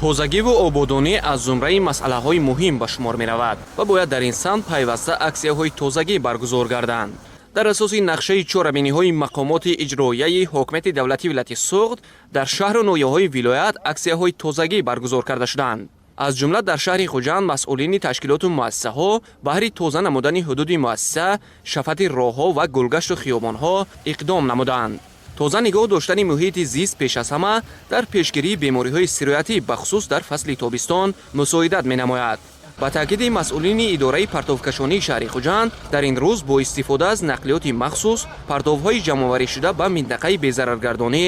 Тозагиву ободонӣ аз зумраи масъалаҳои муҳим ба шумор меравад ва бояд дар ин самт пайваста аксияҳои тозагӣ баргузор гарданд. Дар асоси нақшаи чорабиниҳои мақомоти иҷроияи ҳокимияти давлатии вилояти Суғд, дар шаҳру ноҳияҳои вилоят аксияҳои тозагӣ баргузор карда шуданд. Аз ҷумла дар шаҳри Хуҷанд масъулини ташкилоту муассисаҳо баҳри тоза намудани ҳудуди муассиса, шафати роҳҳо ва гулгашту хиёбонҳо иқдом намуданд. Тоза нигоҳ доштани муҳити зист пеш аз ҳама дар пешгирии бемориҳои сироятӣ, бахусус дар фасли тобистон, мусоидат менамояд. Ба таъкиди масъулини идораи партовкашонии шаҳри Хуҷанд, дар ин рӯз бо истифода аз нақлиёти махсус партовҳои ҷамъоварӣшуда ба минтақаи безараргардонӣ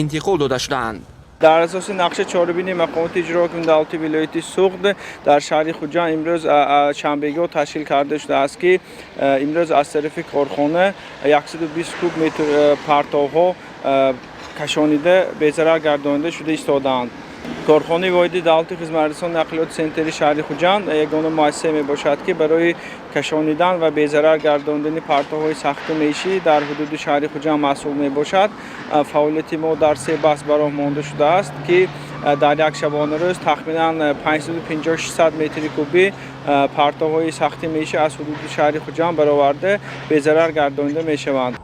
интиқол дода шуданд. Дар асоси нақшаи чорабинии мақомоти иҷрои давлати вилояти Суғд дар шаҳри Хуҷанд имрӯз шанбегиҳо ташкил карда шудааст, ки имрӯз аз тарафи корхона 120 куб метр партовҳо кашонида, безарар гардонида шуда истодаанд. Корхонаи воҳиди давлати хизматрасони нақлиёти центри шаҳри Хуҷанд ягона муассиса мебошад, ки барои кашонидан ва безарар гардондани партовҳои сахту мешӣ дар ҳудуди шаҳри Хуҷанд масъул мебошад. Фаъолияти мо дар се баст ба роҳ монда шудааст, ки дар як шабонарӯз тахминан 550-600 метри кубӣ партовҳои сахти мешӣ аз ҳудуди шаҳри Хуҷанд бароварда, безарар гардонида мешаванд.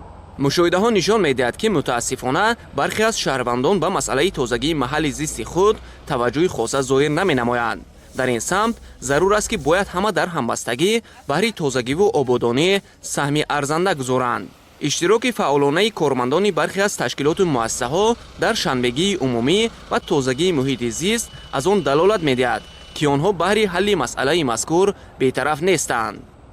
Мушоҳидаҳо нишон медиҳад, ки мутаассифона бархе аз шаҳрвандон ба масъалаи тозагии маҳалли зисти худ таваҷҷӯҳи хоса зоҳир наменамоянд. Дар ин самт зарур аст, ки бояд ҳама дар ҳамбастагӣ баҳри тозагиву ободонӣ саҳми арзанда гузоранд. Иштироки фаъолонаи кормандони бархе аз ташкилоту муассисаҳо дар шанбегии умумӣ ва тозагии муҳити зист аз он далолат медиҳад, ки онҳо баҳри ҳалли масъалаи мазкур бетараф нестанд.